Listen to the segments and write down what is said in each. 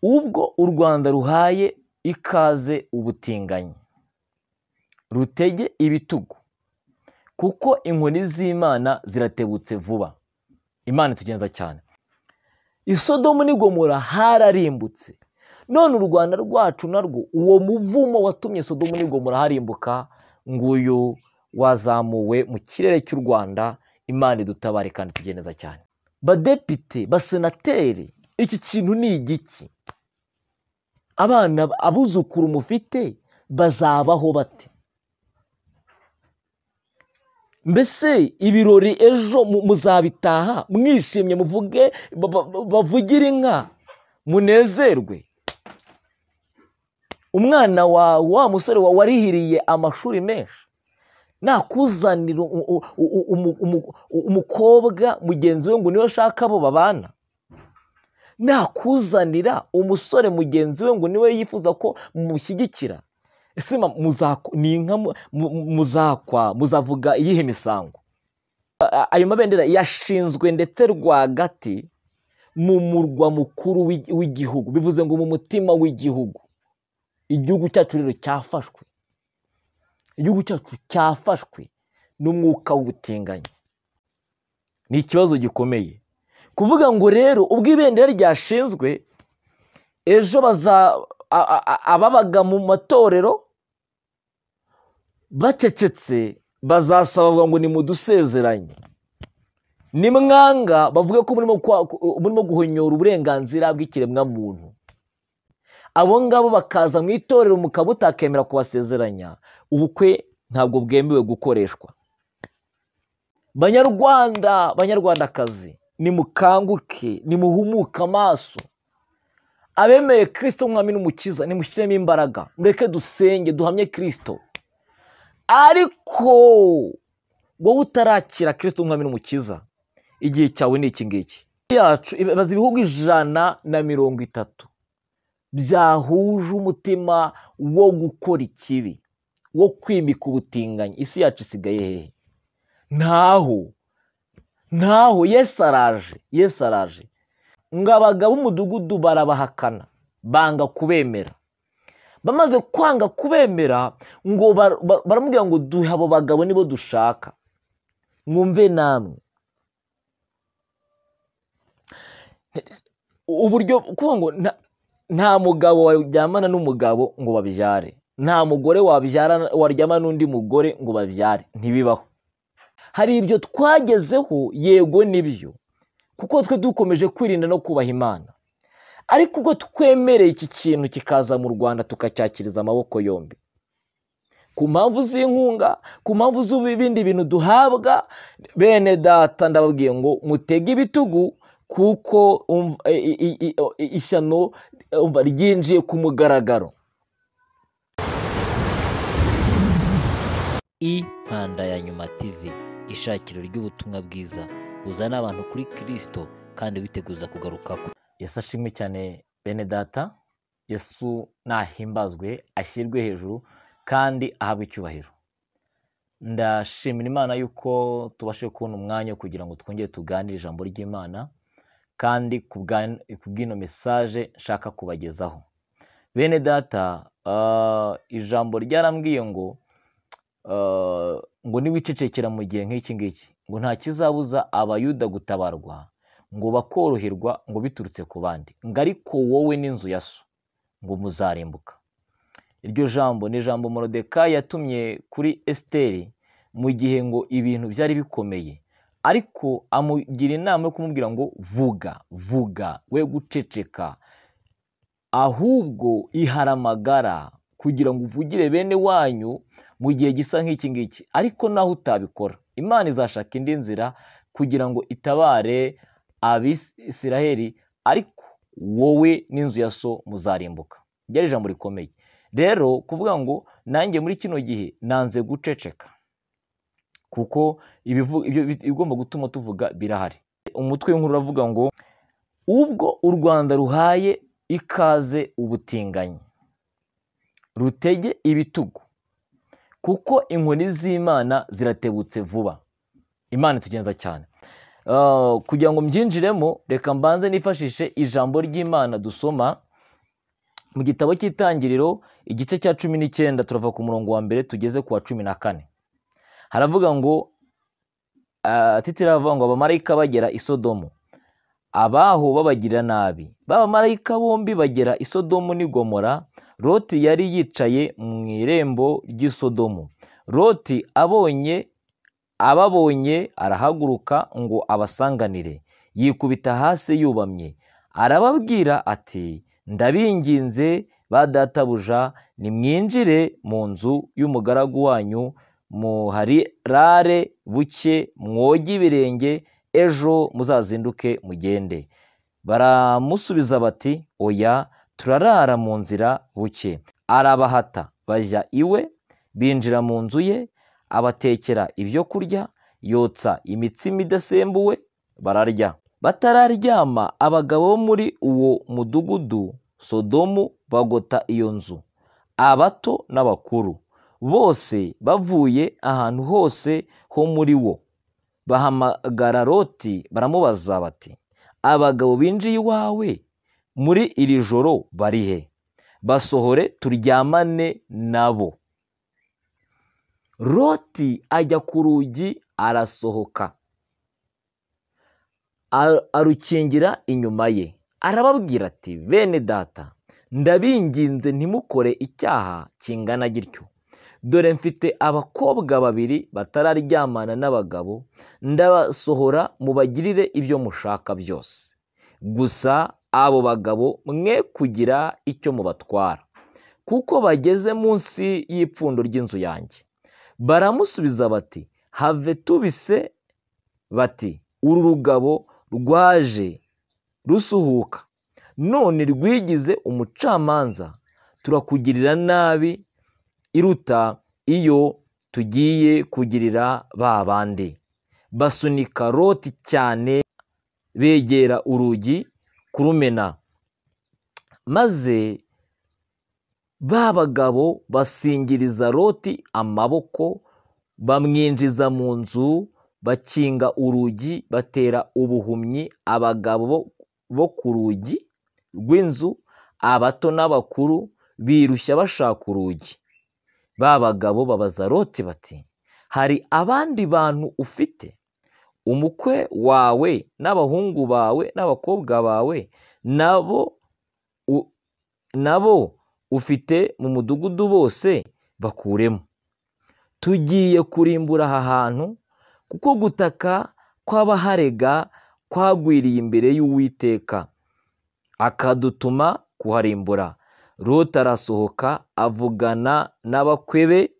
Ubwo u Rwanda ruhaye ikaze ubutinganyi, rutege ibitugu, kuko inkoni z'Imana ziratebutse vuba. Imana itugenza cyane. Isodomu n'i Gomora hararimbutse, none u Rwanda rwacu narwo uwo muvumo watumye Sodomu n'i Gomora harimbuka, nguyu wazamuwe mu kirere cy'u Rwanda. Imana idutabare kandi itugeneza cyane. Badepite, basenateri, iki kintu ni igiki? Abana, abuzukuru mufite bazabaho bate? Mbese ibirori ejo muzabitaha mwishimye, muvuge, bavugire inka, munezerwe? Umwana wawe, wa musore wawe warihiriye amashuri menshi, nakuzanira umukobwa mugenzi we ngo niwe ashaka abo babana, nakuzanira umusore mugenzi we ngo niwe yifuza ko mumushyigikira, ese ni inka muzakwa, muzavuga iyihe misango? Ayo mabendera yashinzwe ndetse rwagati mu murwa mukuru w'igihugu, bivuze ngo mu mutima w'igihugu. Igihugu cyacu rero cyafashwe, igihugu cyacu cyafashwe n'umwuka w'ubutinganyi. Ni ikibazo gikomeye kuvuga ngo rero ubwo ibendera ryashinzwe, ejo ababaga mu matorero bacecetse bazasaba ngo nimudusezeranye, nimwanga bavuge ko murimo guhonyora uburenganzira bw'ikiremwamuntu. Abo ngabo bakaza mu itorero mukaba mutakemera kubasezeranya, ubukwe ntabwo bwemewe gukoreshwa. Banyarwanda, banyarwandakazi, nimukanguke, nimuhumuke amaso. Abemeye Kristo Umwami n'Umukiza, nimushyiremo imbaraga, mureke dusenge, duhamye Kristo. Ariko wowe utarakira Kristo Umwami n'Umukiza, igihe cyawe ni iki ngiki. Yacu ibaza ibihugu 130 byahuje umutima wo gukora ikibi, wo kwimika ubutinganyi. Isi yacu isigaye hehe? Ntaho, ntaho. Yesu araje, Yesu araje. Ngo abagabo b'umudugudu barabahakana, banga kubemera. Bamaze kwanga kubemera, ngo baramubwira ngo duhe abo bagabo nibo dushaka. Mwumve namwe uburyo kuvuga ngo nta mugabo waryamana n'umugabo ngo babyare, nta mugore waryamana n'undi mugore ngo babyare, ntibibaho. Hari ibyo twagezeho, yego nibyo, kuko twe dukomeje kwirinda no kubaha Imana. Ariko ubwo twemereye iki kintu kikaza mu Rwanda tukacyakiriza amaboko yombi, ku mpamvu z'inkunga, ku mpamvu z'ibindi bintu duhabwa, bene data ndababwiye ngo mutege ibitugu, kuko ishyano ryinjiye ku mugaragaro. Impanda ya Nyuma TV, ishakiro ry'ubutumwa bwiza buzana abantu kuri Kristo kandi biteguza kugaruka. Yesu ashimwe cyane bene data. Yesu nahimbazwe, ashyirwe hejuru kandi ahabwe icyubahiro. Ndashimira Imana yuko tubashe kubona umwanya kugira ngo twongere tuganire ijambo ry'Imana, kandi ku bw'ino message nshaka kubagezaho. Bene data, ijambo ryarambwiye ngo ngo niwicecekera mu gihe nk'iki ngiki, ngo nta kizabuza abayuda gutabarwa, ngo bakoroherwa ngo biturutse ku bandi, ngo ariko wowe n'inzu ya so ngo muzarimbuka. Iryo jambo ni ijambo Moridekayi yatumye kuri Esiteri mu gihe ngo ibintu byari bikomeye, ariko amugira inama yo kumubwira ngo vuga, vuga, we guceceka, ahubwo iharamagara kugira ngo uvugire bene wanyu mu gihe gisa nk'iki ngiki. Ariko naho utabikora, Imana izashaka indi nzira kugira ngo itabare Abisiraheli, ariko wowe n'inzu ya so muzarimbuka. Ryari ijambo rikomeye. Rero kuvuga ngo nanjye muri kino gihe nanze guceceka, kuko ibigomba gutuma tuvuga birahari. Umutwe w'inkuru uravuga ngo ubwo u Rwanda ruhaye ikaze ubutinganyi, rutege ibitugu, kuko inkoni z'Imana ziratebutse vuba. Imana itugenza cyane. Kugira ngo mbyinjiremo, reka mbanze nifashishe ijambo ry'Imana dusoma Mu gitabo cy'Itangiriro igice cya 19 turava ku murongo wa 1 tugeze ku wa 14. Haravuga ngo titire aravuga ngo abamarayika bagera i Sodomu, abaho babagirira nabi. B'abamarayika bombi bagera i Sodomu n'i Gomora. Loti yari yicaye mu irembo ry'i Sodomu. Loti ababonye arahaguruka ngo abasanganire, yikubita hasi yubamye. Arababwira ati ndabinginze ba databuja, nimwinjire mu nzu y'umugaragu wanyu, muharare buke, mwoge ibirenge, ejo muzazinduke mugende. Baramusubiza bati oya, turarara mu nzira buke. Arabahata bajya iwe, binjira mu nzu ye, abatekera ibyo kurya, yotsa imitsima idasembuwe, bararya. Batararyama, abagabo bo muri uwo mudugudu Sodomu bagota iyo nzu, abato n'abakuru bose bavuye ahantu hose ho muri wo. Bahamagara Loti baramubaza bati abagabo binjiye iwawe muri iri joro bari he? Basohore turyamane nabo. Loti ajya ku rugi arasohoka, arukingira inyuma ye. Arababwira ati bene data, ndabinginze ntimukore icyaha kingana gityo. Dore mfite abakobwa babiri batararyamana n'abagabo, ndabasohora mubagirire ibyo mushaka byose. Gusa abo bagabo mwe kugira icyo mubatwara, kuko bageze munsi y'ipfundo ry'inzu yanjye. Baramusubiza bati have tubise, bati uru rugabo rwaje rusuhuka, none rwigize umucamanza, turakugirira nabi iruta iyo tugiye kugirira ba bandi. Basunika Loti cyane, begera urugi kurumena. Maze ba bagabo basingiriza Loti amaboko, bamwinjiza mu nzu, bakinga urugi, batera ubuhumyi abagabo bo ku rugi rw'inzu, abato n'abakuru birushya bashaka urugi. Ba bagabo babaza Loti bati hari abandi bantu ufite? Umukwe wawe n'abahungu bawe n'abakobwa bawe nabo ufite mu mudugudu bose bakuremo. Tugiye kurimbura aha hantu, kuko gutaka kw'abaharega kwagwiriye imbere y'Uwiteka, akadutuma kuharimbura. Loti arasohoka avugana n'abakwe be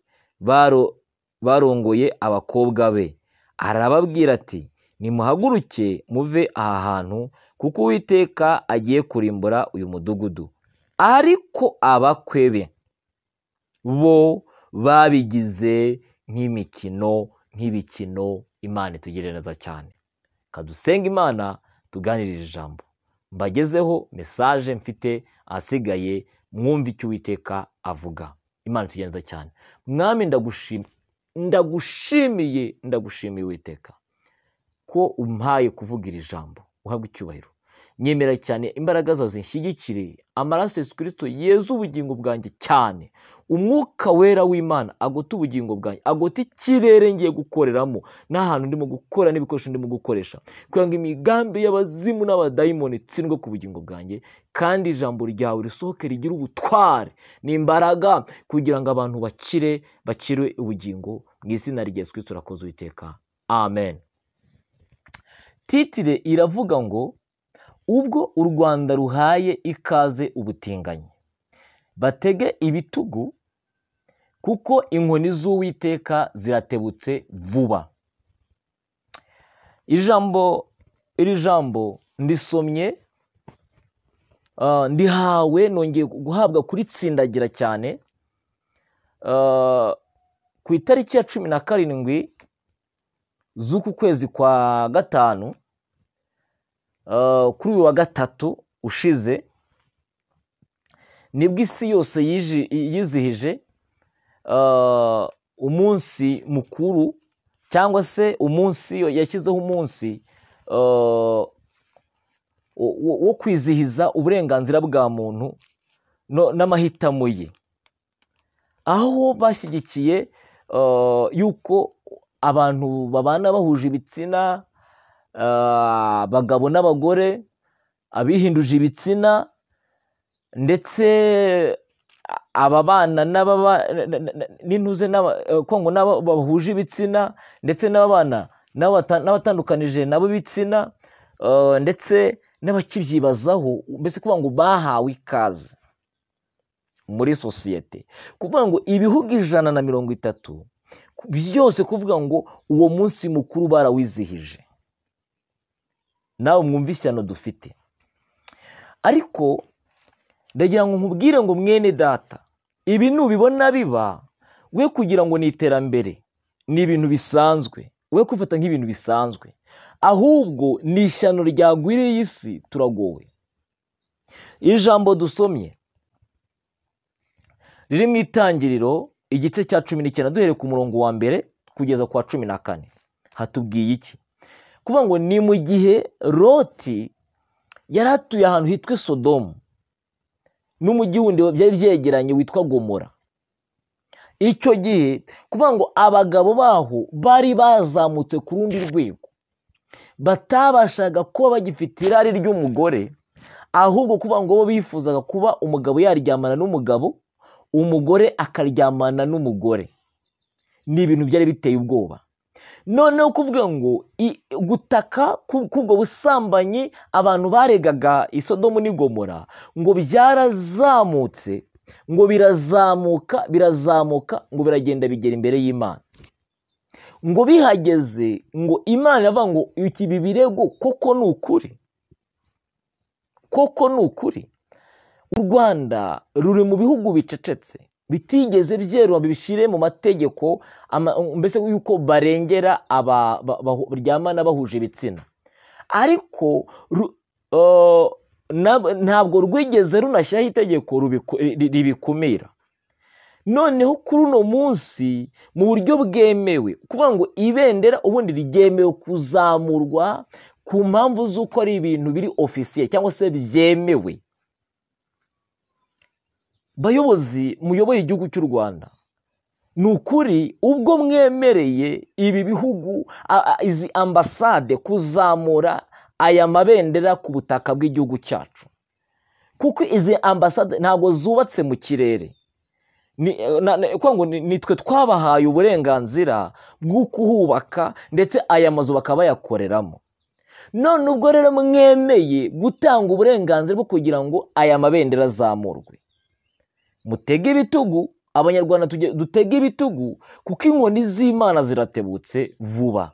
barongoye abakobwa be, arababwira ati nimuhaguruke muve aha hantu, kuko Uwiteka agiye kurimbura uyu mudugudu. Ariko abakwe be bo babigize nk'imikino, nk'ibikino. Imana itugirire neza cyane. Kadusenga Imana, tuganirire ijambo, mbagezeho message mfite, ahasigaye mwumve icyo Uwiteka avuga. Imana itugirire neza cyane. Mwami, ndagushimiye, ndagushimiye Uwiteka ko umpaye kuvuga iri jambo, uhabwe icyubahiro. Nyemera cyane imbaraga zawe zinshyigikire, amaraso Yesu Kristo yeze ubugingo bwanjye cyane, umwuka wera w'Imana agote ubugingo bwanjye, agote ikirere ngiye gukoreramo n'ahantu ndimo gukora n'ibikoresho ndimo gukoresha, kugira ngo imigambi y'abazimu n'abadayimoni itsindwe ku bugingo bwanjye, kandi ijambo ryawe risohoke rigire ubutware n'imbaraga, kugira ngo abantu bakire ubugingo. Mu izina rya Yesu Kristo urakoze Uwiteka, amen. Titire iravuga ngo ubwo u Rwanda ruhaye ikaze ubutinganyi, batege ibitugu kuko inkoni z'Uwiteka ziratebutse vuba. Iri jambo ndisomye, ndihawe, nongeye guhabwa kuritsindagira cyane ku itariki ya 17 z'uku kwezi kwa 5, kuri uyu wa 3 ushize, nibwo isi yose yizihije umunsi mukuru, cyangwa se umunsi yashyizeho umunsi wo kwizihiza uburenganzira bwa muntu n'amahitamo ye, aho bashyigikiye yuko abantu babana bahuje ibitsina, abagabo n'abagore, abihinduje ibitsina, ndetse ababana n'intuze kongo n'aba bahuje ibitsina, ndetse n'ababana n'abatandukanije nabo ibitsina, ndetse n'abakibyibazaho, mbese kuvuga ngo bahawe ikaze muri sosiyete. Kuvuga ngo ibihugu 130 byose, kuvuga ngo uwo munsi mukuru barawizihije. Nawe mwumve ishyano dufite. Ariko ndagira ngo nkubwire ngo mwene data, ibi nubibona biba, we kugira ngo ni iterambere, ni ibintu bisanzwe, we kwifata nk'ibintu bisanzwe, ahubwo ni ishyano ryagwiriye isi, turagowe. Ijambo dusomye riri mu Itangiriro igice cya 19 duhereye ku murongo wa 1 kugeza ku wa 14, hatubwiye iki? Kuvuga ngo ni mu gihe Loti yari atuye ahantu hitwa Sodomu n'umujyi wundi byari byegeranye witwa Gomora. Icyo gihe kuvuga ngo abagabo baho bari bazamutse ku rundi rwego, batabashaga kuba bagifite irari ry'umugore, ahubwo kuvuga ngo bo bifuzaga kuba umugabo yaryamana n'umugabo, umugore akaryamana n'umugore. Ni ibintu byari biteye ubwoba. Noneho kuvuga ngo gutaka k'ubwo busambanyi abantu baregaga i Sodomu n'i Gomora ngo byarazamutse, ngo birazamuka, birazamuka, ngo biragenda bigera imbere y'Imana. Ngo bihageze ngo Imana iravuga ngo iki birego koko ni ukuri, koko ni ukuri. U Rwanda ruri mu bihugu bicecetse, bitigeze byerura bibishire mu mategeko, mbese yuko barengera baryamana bahuje ibitsina, ariko ntabwo rwigeze runashyiraho itegeko ribikumira. Noneho kuri uno munsi mu buryo bwemewe, kuvuga ngo ibendera ubundi ryemewe kuzamurwa ku mpamvu z'uko ari ibintu biri ofisiye cyangwa se byemewe. Bayobozi muyoboye igihugu cy'u Rwanda, ni ukuri ubwo mwemereye ibi bihugu, izi ambasade kuzamura aya mabendera ku butaka bw'igihugu cyacu, kuko izi ambasade ntabwo zubatse mu kirere, nitwe twabahaye uburenganzira bwo kuhubaka, ndetse aya mazu bakaba bayakoreramo. None ubwo rero mwemeye gutanga uburenganzira bwo kugira ngo aya mabendera azamurwe, mutege ibitugu, Abanyarwanda dutege ibitugu, kuko inkoni z'Imana ziratebutse vuba.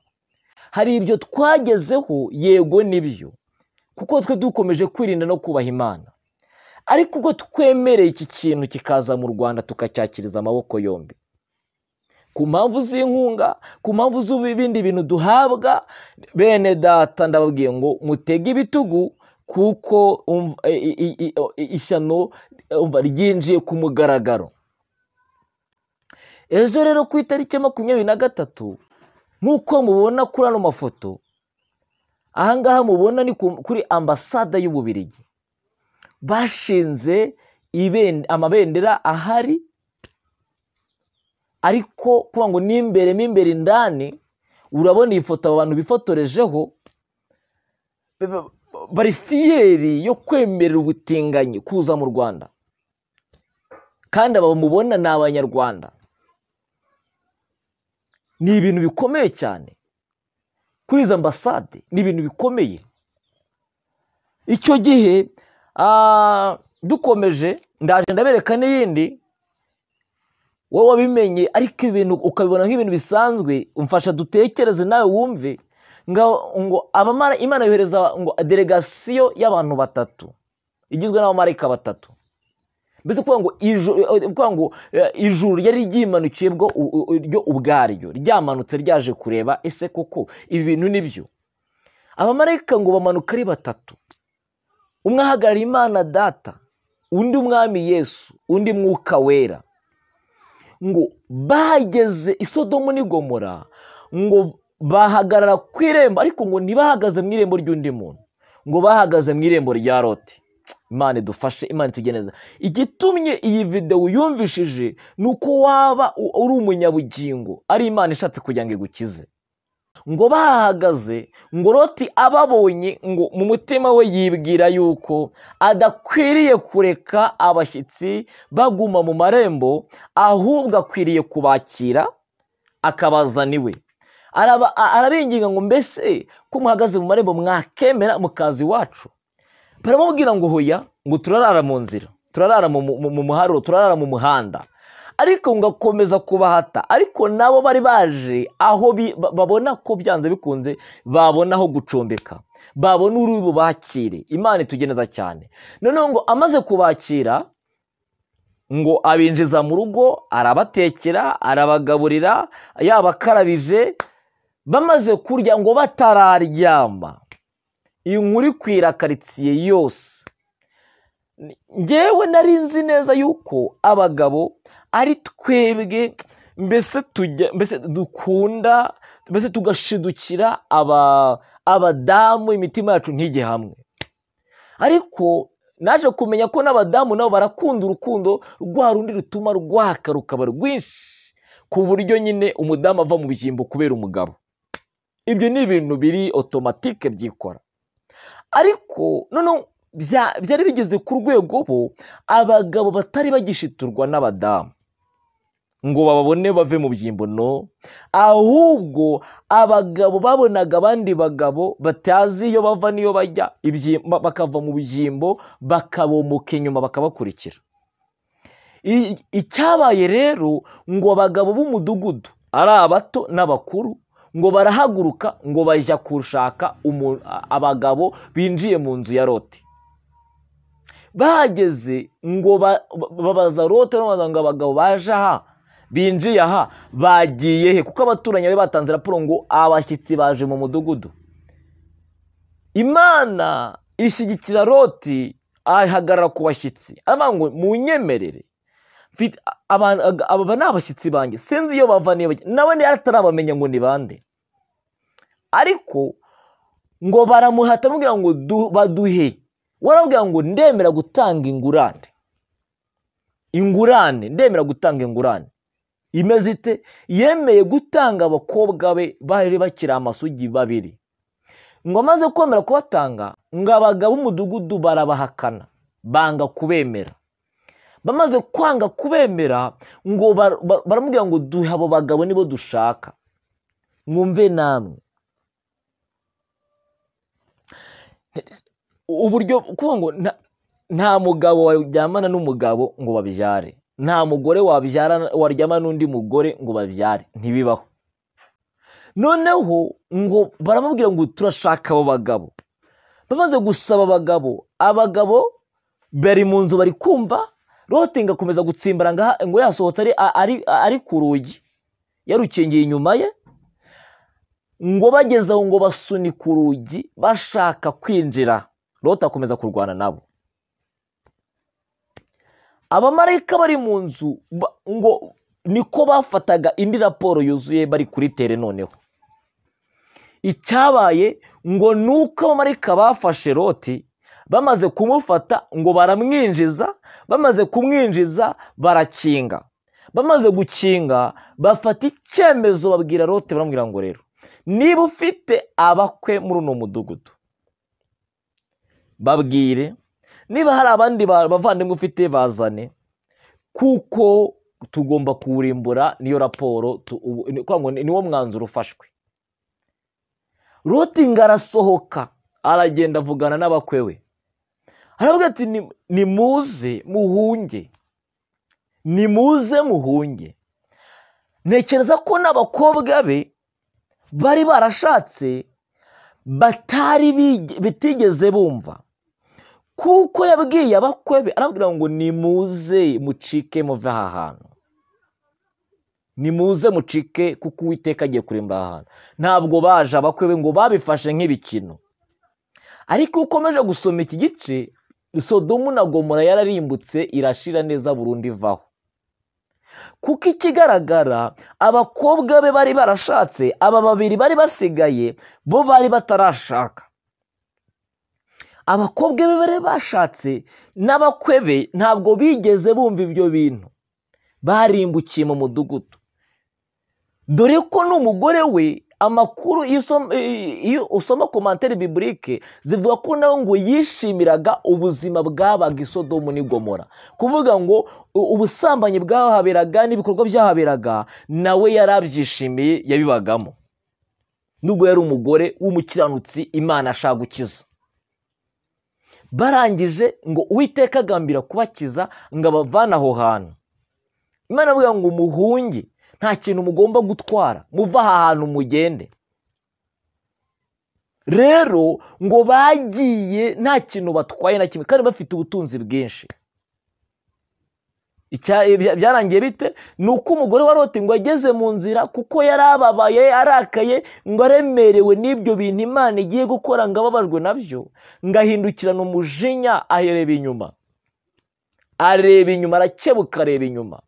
Hari ibyo twagezeho, yego nibyo, kuko twe dukomeje kwirinda no kubaha Imana, ariko ubwo twemereye iki kintu kikaza mu Rwanda tukacyakiriza amaboko yombi, ku mpamvu z'inkunga, ku mpamvu z'ibindi bintu duhabwa, bene data ndababwiye ngo mutege ibitugu, kuko ishyano ryinjiye ku mugaragaro. Ejo rero ku itariki 23, nk'uko mubona kuri ano mafoto, ahangaha mubona ni kuri ambasade y'Ububirigi, bashinze amabendera ahari, ariko kuvuga ngo n'imbere n'imbere indani, urabona iyi foto abantu bifotorejeho, bari fiyeri yo kwemerera ubutinganyi kuza mu Rwanda, kandi aba mubona ni Abanyarwanda. Ni ibintu bikomeye cyane kuri izo ambasade, ni ibintu bikomeye. Icyo gihe dukomeje, ndaje ndabereka n'iyindi, wowe wabimenye ariko ibintu ukabibona nk'ibintu bisanzwe, umfasha dutekereze nawe wumve. Ngo abamara Imana yohereza ngo delegasiyo y'abantu batatu igizwe n'abamarayika batatu, mbese kuvuga ngo ijuru ryari ryimanukiye bwo ryo ubwaryo ryamanutse ryaje kureba ese koko ibi bintu nibyo. Abamarayika ngo bamanuka ari batatu, umwe ahagarara Imana Data, undi Umwami Yesu, undi Mwuka Wera. Ngo bageze i Sodomu n'i Gomora, ngo bahagarara ku irembo, ariko ngo ntibahagaze mu irembo ry'undi muntu, ngo bahagaze mu irembo rya Loti. Imana idufashe, Imana itugeneza. Igitumye iyi videwo yumvishije ni uko waba uri umunyabugingo, ari Imana ishatse kugira ngo igukize. Ngo bahagaze, ngo Loti ababonye, ngo mu mutima we yibwira yuko adakwiriye kureka abashyitsi baguma mu marembo, ahubwo akwiriye kubakira akabazana iwe. Arabinginga ngo mbese ko muhagaze mu marembo mwakemera mukaza iwacu? Baramubwira ngo hoya, ngo turarara mu nzira, turarara mu muharuro, turarara mu muhanda. Ariko ngo akomeza kubahata, ariko nabo bari baje aho babona ko byanze bikunze babona aho gucumbika, babona uri bubakire. Imana itugeneza cyane. Noneho ngo amaze kubakira, ngo abinjiza mu rugo, arabatekera, arabagaburira, yabakarabije. Bamaze kurya ngo batararyama, inkuru ikwira karitsiye yose. Ngewe nari nzi neza yuko abagabo ari twebwe mbese tujya, mbese dukunda, mbese tugashidukira abadamu, imitima yacu ntijye hamwe. Ariko naje kumenya ko n'abadamu nabo barakunda urukundo rwa rundi rutuma rwaka rukaba rwinshi, ku buryo nyine umudamu ava mu bishyimbo kubera umugabo. Ibyo ni ibintu biri automatique byikora. Ariko noneho byari bigeze ku rwego bo abagabo batari bagishiturwa n'abadamu ngo bababone bave mu byimbo, no, ahubwo abagabo babonaga abandi bagabo batazi iyo bava n'iyo bajya, bakava mu byimbo bakabomoka inyuma bakabakurikira. Icyabaye rero ngo abagabo b'umudugudu ari abato n'abakuru ngo barahaguruka ngo bajya gushaka abagabo binjiye mu nzu ya Loti. Bahageze ngo babaza Loti, babaza ngo abagabo baje aha binjiye aha bagiye he? Kuko abaturanyi bari batanze raporo ngo abashyitsi baje mu mudugudu. Imana ishyigikira Loti, ahagarara ku bashyitsi, aravuga ngo munyemerere, aba ni abashyitsi banjye, sinzi iyo bava n'iyo bajya, nawe atarabamenya ngo ni bande. Ariko ngo baramuhata bamubwira ngo baduhe, warabwira ngo ndemera gutanga ingurane, ingurane, ndemera gutanga ingurane. Imeze ite? Yemeye gutanga abakobwa be bari bakiri amasugi babiri. Ngo amaze kwemera kubatanga, ngo abagabo b'umudugudu barabahakana, banga kubemera. Bamaze kwanga kubemera, ngo baramubwira ngo duhe abo bagabo nibo dushaka. Mwumve namwe uburyo kuvuga ngo nta mugabo waryamana n'umugabo ngo babyare, nta mugore waryamana n'undi mugore ngo babyare, ntibibaho. Noneho ngo baramubwira ngo turashaka abo bagabo. Bamaze gusaba abagabo, abagabo bari mu nzu bari kumva Loti ngo akomeza gutsimbara ngo yasohotse ari ku rugi, yarukingiye inyuma ye. Ngo bageze aho ngo basunika urugi bashaka kwinjira, Loti akomeza kurwana nabo. Abamarayika bari mu nzu ngo niko bafataga indi raporo yuzuye bari kuri tere. Noneho icyabaye ngo nuko abamarayika bafashe Loti, bamaze kumufata ngo baramwinjiza, bamaze kumwinjiza barakinga, bamaze gukinga bafata icyemezo, babwira Loti, baramubwira ngo rero niba ufite abakwe muri uno mudugudu babwire, niba hari abandi bavandimwe ufite bazane, kuko tugomba kuwurimbura. Niyo raporo, niwo mwanzuro ufashwe. Loti ngo arasohoka aragenda avugana n'abakwe we, aravuga ati nimuze muhunge, nimuze muhunge. Ntekereza ko n'abakobwa be bari barashatse batari bitigeze bumva, kuko yabwiye abakwe be arababwira ngo nimuze mucike muve aha hantu, nimuze mucike kuko Uwiteka agiye kurimbura aha hantu. Ntabwo baje abakwe be ngo babifashe nk'ibikino. Ariko ukomeje gusoma iki gice, Sodomu na Gomora yararimbutse irashira neza burundu ivaho. Kuko ikigaragara abakobwa be bari barashatse, aba babiri bari basigaye bo bari batarashaka. Abakobwa be bari bashatse n'abakwe be ntabwo bigeze bumva ibyo bintu, barimbukiye mu mudugudu. Dore ko n'umugore we, amakuru iyo usoma commentaires bibliques zivuga ko nawe ngo yishimiraga ubuzima bwabaga i Sodomu n'i Gomora, kuvuga ngo ubusambanyi bwahaberaga n'ibikorwa byahaberaga nawe yarabyishimiye, yabibagamo, nubwo yari umugore w'umukiranutsi Imana ashaka gukiza. Barangije ngo Uwiteka agambira kubakiza ngo abavane aho hantu. Imana avuga ngo muhunge, nta kintu mugomba gutwara, muve aha hantu mugende. Rero ngo bagiye nta kintu batwaye na kimwe, kandi bafite ubutunzi bwinshi. Byarangiye bite? Ni uko umugore wa Loti ngo ageze mu nzira, kuko yari ababaye arakaye, ngo aremerewe n'ibyo bintu Imana igiye gukora, ngo ababajwe nabyo, ngo ahindukirana umujinya areba inyuma, areba inyuma, arakebuka areba inyuma,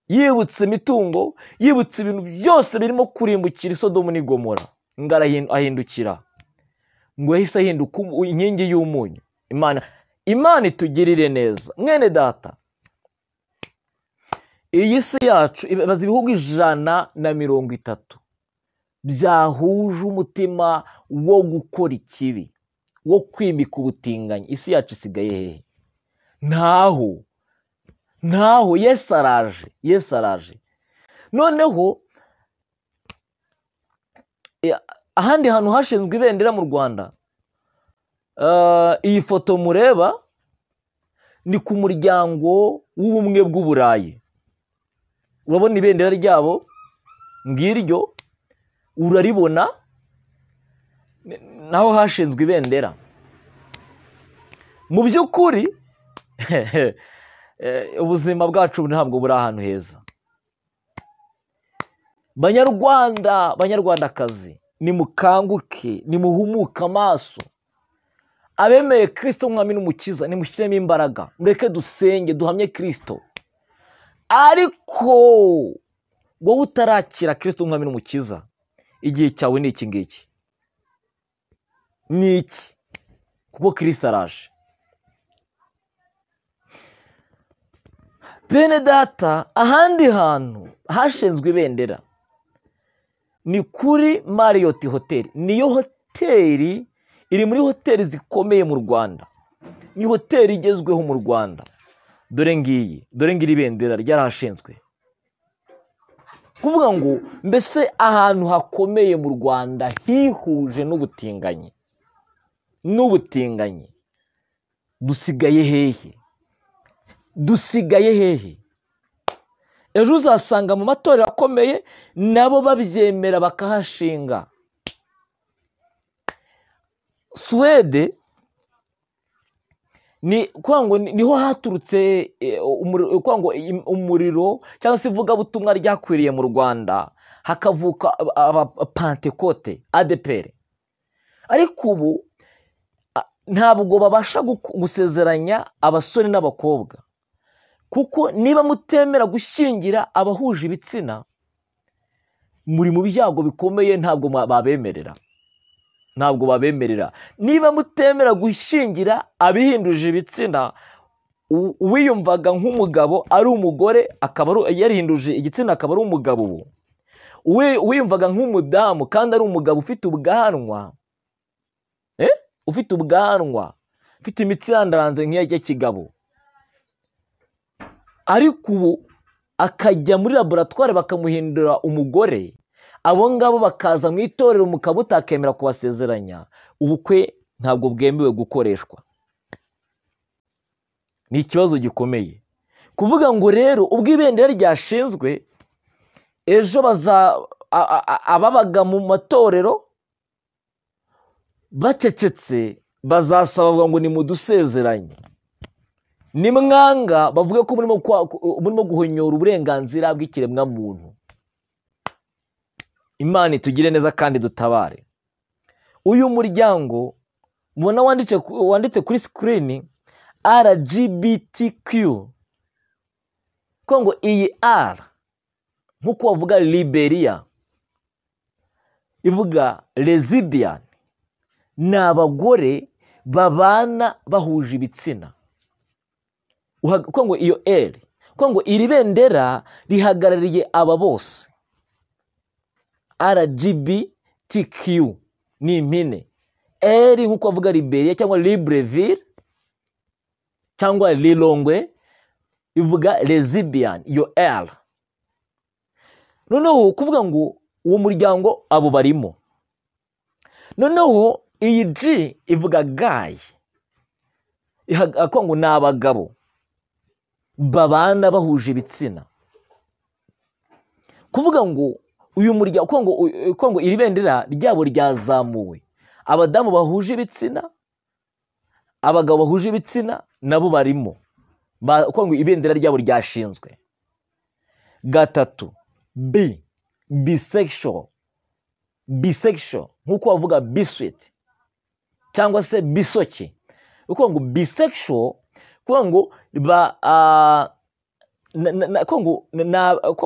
yibutse imitungo, yibutse ibintu byose birimo kurimbukira i Sodomu n'i Gomora, ngo ahindukira, ngo yahise ahinduka inkingi y'umunyu. Imana itugirire neza. Mwene data, iyi si yacu ibaza ibihugu 130 byahuje umutima wo gukora ikibi, wo kwimika ubutinganyi. Isi yacu isigaye hehe? Ntaho, ntaho. Yesu araje, Yesu araje. Noneho ahandi hantu hashinzwe ibendera mu Rwanda, iyi foto mureba ni ku muryango w'ubumwe bw'Uburayi. Urabona ibendera ryabo ngiryo, uraribona, naho hashinzwe ibendera. Mu by'ukuri ubuzima bwacu ntabwo buri ahantu heza. Banyarwanda, banyarwandakazi, nimukanguke, nimuhumuke amaso. Abemeye Kristo umwami n'umukiza, nimushyiremo imbaraga, mureke dusenge, duhamye Kristo. Ariko wowe utarakira Kristo umwami n'umukiza, igihe cyawe ni iki ngiki, ni iki, kuko Kristo araje. Bene data, ahandi hantu hashinzwe ibendera ni kuri Marriott Hotel. Niyo hoteli iri muri hoteli zikomeye mu Rwanda, ni hoteli igezweho mu Rwanda. Dore ngiyi, dore ngiri ibendera ryarahashinzwe. Kuvuga ngo mbese ahantu hakomeye mu Rwanda hihuje n'ubutinganyi, n'ubutinganyi. Dusigaye hehe? Dusigaye hehe? Ejo uzasanga mu matorero akomeye nabo babyemera bakahashinga. Suwede ni kuvuga ngo niho haturutse umuriro cyangwa se ivugabutumwa ryakwiriye mu Rwanda, hakavuka Abapantekote ADPR. Ariko ubu ntabwo babasha gusezeranya abasore n'abakobwa, kuko niba mutemera gushyingira abahuje ibitsina muri mu byago bikomeye, ntabwo babemerera, ntabwo babemerera. Niba mutemera gushyingira abihinduje ibitsina, uwiyumvaga nk'umugabo ari umugore akaba yarihinduje igitsina akaba ari umugabo, ubu uwiyumvaga nk'umudamu kandi ari umugabo ufite ubwanwa, ufite ubwanwa, ufite imitsi yandaranze nk'iya kigabo, ariko ubu akajya muri laboratwari bakamuhindura umugore, abo ngabo bakaza mu itorero mukaba mutakemera kubasezeranya, ubukwe ntabwo bwemewe gukoreshwa. Ni ikibazo gikomeye. Kuvuga ngo rero ubwo ibendera ryashinzwe, ejo ababaga mu matorero bacecetse bazasaba ngo nimudusezeranye, nimwanga bavuge ko murimo guhonyora uburenganzira bw'ikiremwamuntu. Imana itugire neza kandi dutabare. Uyu muryango mubona wanditse kuri screen LGBTQ, ngo iyi R nkuko bavuga Liberia ivuga lesbian, ni abagore babana bahuje ibitsina. Kuvuga ngo iyo L, kuvuga ngo iri bendera rihagarariye aba bose. LGBTQ ni impine. L nk'uko bavuga Liberia cyangwa Libreville cyangwa Lilongwe, ivuga lesbian, iyo L. Noneho kuvuga ngo uwo muryango abo barimo. Noneho iyi G ivuga gay, ngo ni abagabo babana bahuje ibitsina. Kuvuga ngo uyu muryango, ngo iri bendera ryabo ryazamuwe, abadamu bahuje ibitsina, abagabo bahuje ibitsina nabo barimo, ngo ibendera ryabo ryashinzwe. 3 B, bisexual. Bisexual nkuko bavuga biscuit cyangwa se bisoke. Uko ngo bisexual, kuvuga ngo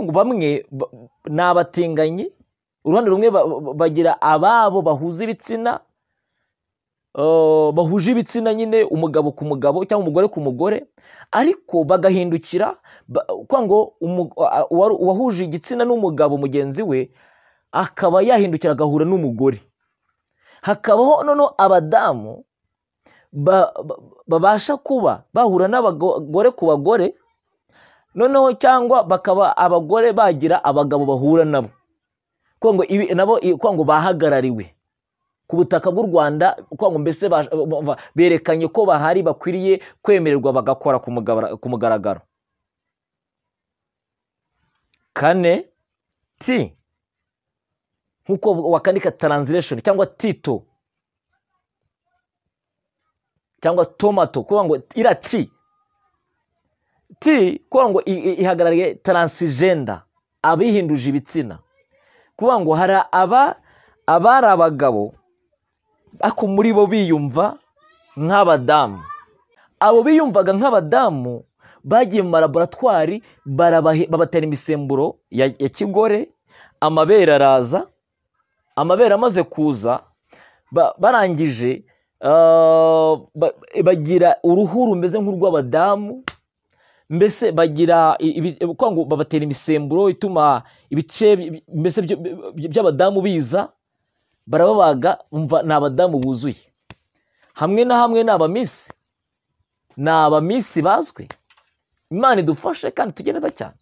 ngo bamwe ni abatinganyi, uruhande rumwe bagira ababo bahuza ibitsina, bahuje ibitsina nyine, umugabo ku mugabo cyangwa umugore ku mugore, ariko bagahindukira ngo uwahuje igitsina n'umugabo mugenzi we akaba yahindukira agahura n'umugore. Hakabaho noneho abadamu babasha kuba bahura n'abagore ku bagore, noneho cyangwa bakaba abagore bagira abagabo bahura nabo, ngo nabo ngo bahagarariwe ku butaka bw'u Rwanda, ngo mbese berekanye ko bahari, bakwiriye kwemererwa bagakora ku mugaragaro. 4 T nkuko wakandika translation cyangwa tito cyangwa tomato, kuvuga ngo ira T T, kuvuga ngo ihagarariye transgender, abihinduje ibitsina. Kuvuga ngo hari abari abagabo ariko muri bo biyumva nk'abadamu. Abo biyumvaga nk'abadamu bagiye mu laboratwari, babatera imisemburo ya kigore, amabere araza. Amabere amaze kuza, barangije bagira uruhu rumeze nk'urw'abadamu, mbese bagira ngo babatera imisemburo ituma ibice mbese by'abadamu biza, barababaga, umva ni abadamu buzuye. Hamwe na hamwe ni abamisi, ni abamisi bazwi. Imana idufashe kandi tugende cyane.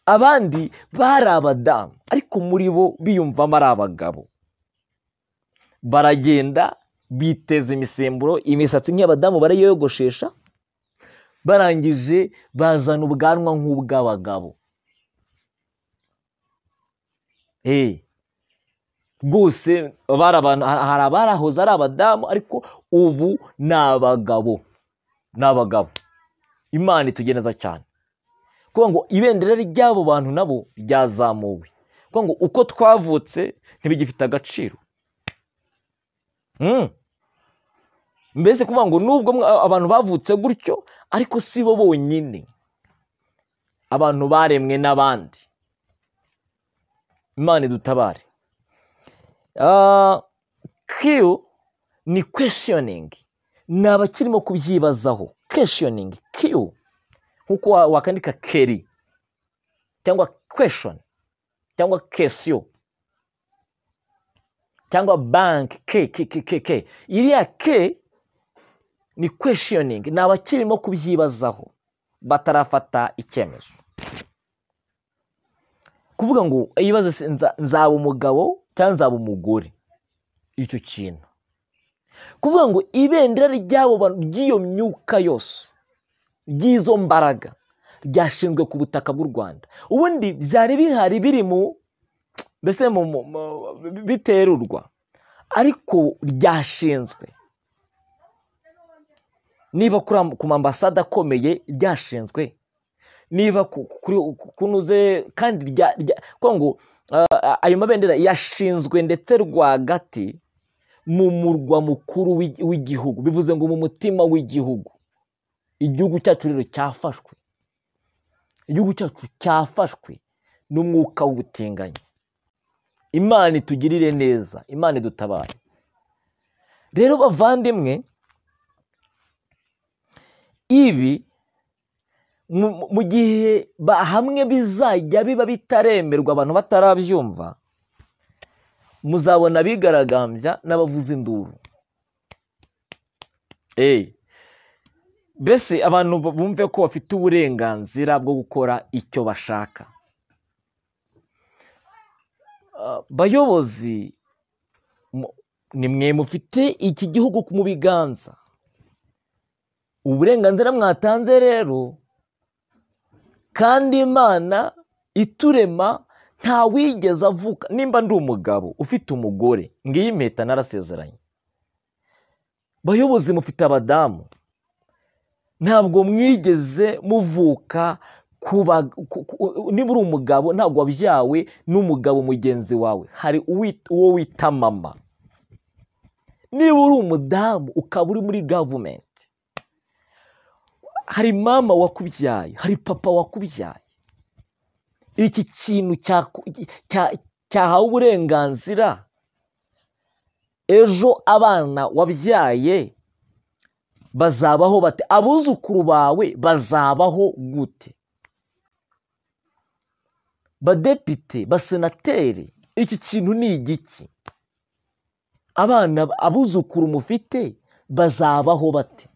Abandi bari abadamu ariko muri bo biyumvamo ari abagabo, baragenda biteza imisemburo, imisatsi nk'iy'abadamu barayogoshesha, barangije bazana ubwanwa nk'ubw'abagabo. Rwose hari abarahoze ari abadamu ariko ubu ni abagabo, ni abagabo. Imana itugeneza cyane. Kuvuga ngo ibendera ry'abo bantu nabo ryazamuwe. Kuvuga ngo uko twavutse ntibigifite agaciro. Mbese kuvuga ngo nubwo abantu bavutse gutyo, ariko si bo bonyine, abantu baremwe n'abandi. Imana idutabare. Q ni questioning, ni abakirimo kubyibazaho. Questioning, Q nkuko wakandika keri cyangwa question cyangwa question cyangwa bank, K K K K K, iriya K ni questioning, ni abakirimo kubyibazaho batarafata icyemezo. Kuvuga ngo ibaze nzaba umugabo cyangwa nzaba umugore, icyo kintu. Kuvuga ngo ibendera ry'abo bantu, ry'iyo myuka yose, ry'izo mbaraga ryashinzwe ku butaka bw'u Rwanda. Ubundi byari bihari biri mu mbese biterurwa, ariko ryashinzwe. Niba ku mambasade akomeye ryashinzwe, niba kunuze kandi ngo ayo mabendera yashinzwe ndetse rwagati mu murwa mukuru w'igihugu, bivuze ngo mu mutima w'igihugu. Igihugu cyacu rero cyafashwe, igihugu cyacu cyafashwe n'umwuka w'ubutinganyi. Imana itugirire neza, Imana idutabare. Rero bavandimwe, Ibi mu gihe hamwe bizajya biba bitaremerwa, abantu batarabyumva, muzabona abigaragambya n'abavuza induru. Mbese abantu bumve ko bafite uburenganzira bwo gukora icyo bashaka. Bayobozi, ni mwe mufite iki gihugu mu biganza. Uburenganzira mwatanze rero, kandi Imana iturema ntawigeze avuka. Nimba ndi umugabo ufite umugore, ngiyi impeta narasezeranye. Bayobozi mufite abadamu, ntabwo mwigeze muvuka kuba. Niba uri umugabo ntabwo wabyawe n'umugabo mugenzi wawe, hari uwo wita mama. Niba uri umudamu ukaba uri muri gavumenti, hari mama wakubyaye, hari papa wakubyaye. Iki kintu cyahawe uburenganzira, ejo abana wabyaye bazabaho bate? Abuzukuru bawe bazabaho gute? Badepite, basenateri, iki kintu ni igiki? Abana, abuzukuru mufite bazabaho bate?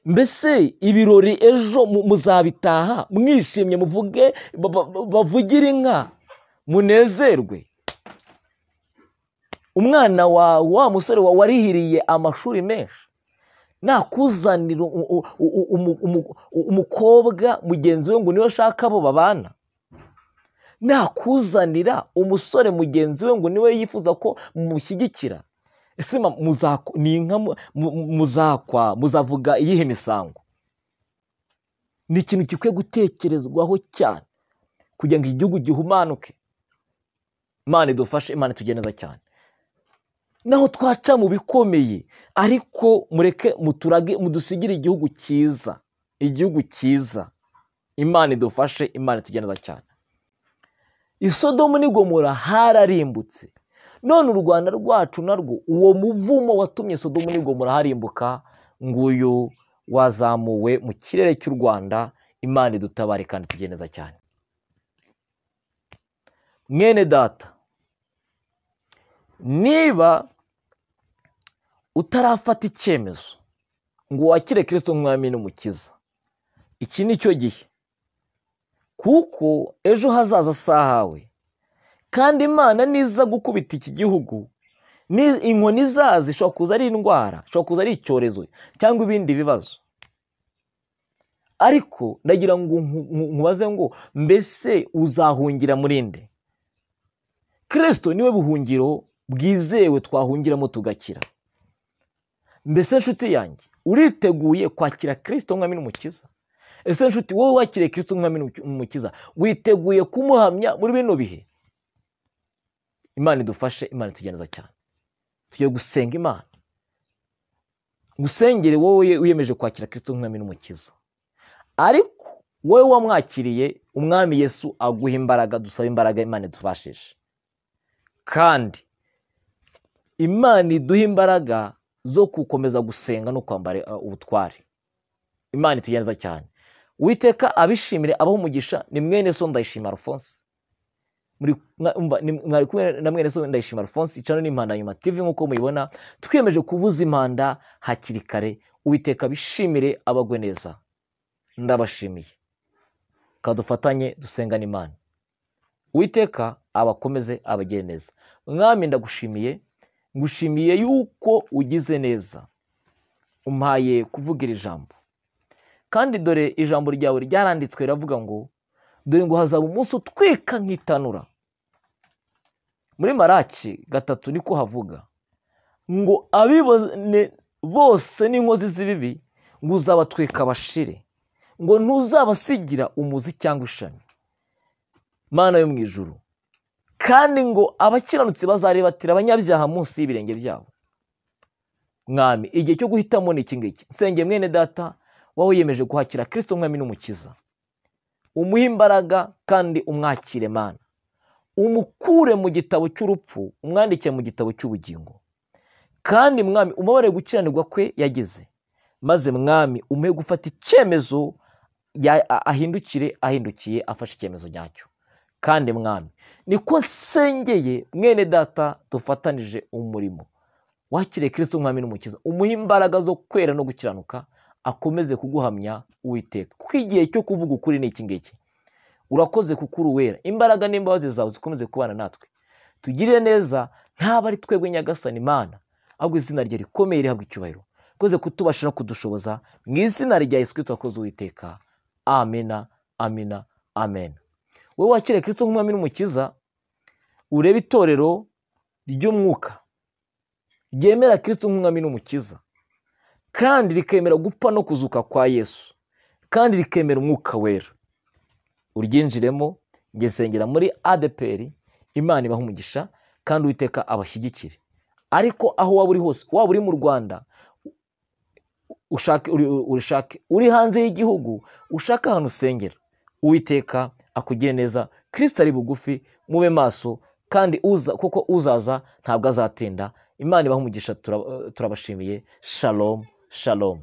Mbese ibirori ejo muzabitaha mwishimye, muvuge, bavugire inka, munezerwe? Umwana wawe, wa musore wawe warihiriye amashuri menshi, nakuzanira umukobwa mugenzi we ngo niwe ashaka abo babana, nakuzanira umusore mugenzi we ngo niwe yifuza ko mumushyigikira, ese ni inka muzakwa, muzavuga iyihe misango? Ni ikintu gikwiye gutekerezwaho cyane kugira ngo igihugu gihumanuke. Imana idufashe, Imana itugire neza cyane. Naho twaca mu bikomeye, ariko mureke muturage, mudusigire igihugu cyiza, igihugu cyiza. Imana idufashe, Imana itugire neza cyane. Isodomu n'i Gomora hararimbutse, none u Rwanda rwacu narwo uwo muvumo watumye Sodomu n'i Gomora harimbuka, nguyu wazamuwe mu kirere cy'u Rwanda. Imana idutabare kandi itugire neza cyane. Mwene data, niba utarafata icyemezo ngo wakire Kristo nk'Umwami n'Umukiza, iki ni cyo gihe, kuko ejo hazaza si ahawe. Kandi Imana niza gukubita iki gihugu, inkoni izaza ishobora kuza ari indwara, ishobora kuza ari icyorezo cyangwa ibindi bibazo. Ariko ndagira ngo nkubaze ngo mbese uzahungira muri nde? Kristo niwe buhungiro bwizewe twahungiramo tugakira. Mbese nshuti yanjye, uriteguye kwakira Kristo nk'Umwami n'Umukiza? Ese nshuti, wowe wakiriye Kristo nk'Umwami n'Umukiza, witeguye kumuhamya muri bino bihe? Imana idufashe, Imana itugeneza cyane. Tugiye gusenga Imana. Gusengere wowe wiyemeje kwakira Kristo nk'Umwami n'Umukiza. Ariko wowe wamwakiriye, Umwami Yesu aguha imbaraga, dusaba imbaraga Imana idufashishe. Kandi Imana iduha imbaraga zo gukomeza gusenga no kwambara ubutware. Imana itugeneza cyane. Uwiteka abishimire, abahe umugisha. Ni mwene so Ndayishima Alphonse. Mwari kumwe na mwene so Ndayishima Alphonse, icano ni Impanda Nyuma TV nk'uko muyibona. Twiyemeje kuvuza impanda hakiri kare. Uwiteka abishimire, abagwe neza. Ndabashimiye. Kadufatanye dusengane Imana. Uwiteka abakomeze, abagire neza. Mwami, ndagushimiye, ngushimiye yuko ugize neza, umpaye kuvugira ijambo. Kandi dore ijambo ryawe ryaranditswe riravuga ngo dore ngo hazaba umunsi utwika nk'itanura. Muri Maraki 3 niko havuga ngo abibone bose n'inkozi z'ibibi ngo uzabatwika bashire, ngo ntuzabasigira umuzi cyangwa ishami. Mana yo mu ijuru, kandi ngo abakiranutsi bazaribatira abanyabyaha munsi y'ibirenge byabo. Mwami, igihe cyo guhitamo ni iki ngiki. Nsenge mwene data wowe wiyemeje guhakira Kristo Umwami n'Umukiza, umuhe imbaraga kandi umwakire Mana, umukure mu gitabo cy'urupfu umwandike mu gitabo cy'ubugingo. Kandi Mwami, umubare gukiranirwa kwe yagize, Maze Mwami, umuhe gufata icyemezo, ahindukire, ahindukiye afashe icyemezo nyacyo. Kandi Mwami, niko nsengeye mwene data dufatanije umurimo, wakiriye Kristo Umwami n'Umukiza, umuhe imbaraga zo kwera no gukiranuka, akomeze kuguhamya Uwiteka, kuko igihe cyo kuvuga ukuri ni iki ngiki. Urakoze kuko uri uwera, imbaraga n'imbabazi zawe zikomeze kubana natwe, tugirire neza, ntaba ari twebwe Nyagasani Imana, ahubwo izina rye rikomeye rihabwa icyubahiro. Ukoze kutubasha no kudushoboza, mu izina rya Yesu Kristo wakoze Uwiteka. Amina, amina, amen. Wowe wakiriye Kristo nk'Umwami n'Umukiza, urebe itorero ry'umwuka ryemera Kristo nk'Umwami n'Umukiza, kandi rikemera gupfa no kuzuka kwa Yesu, kandi rikemera Umwuka Wera, uryinjiremo. Njye nsengera muri ADEPR, Imana ibahe umugisha kandi Uwiteka abashyigikire. Ariko aho waba uri hose, waba uri mu Rwanda, ushake, urishake, uri hanze y'igihugu, ushake ahantu usengera, Uwiteka akugire neza. Kristo ari bugufi, mube maso, kandi uza, kuko uzaza ntabwo azatinda. Imana ibahe umugisha, turabashimiye. Shalom, shalom.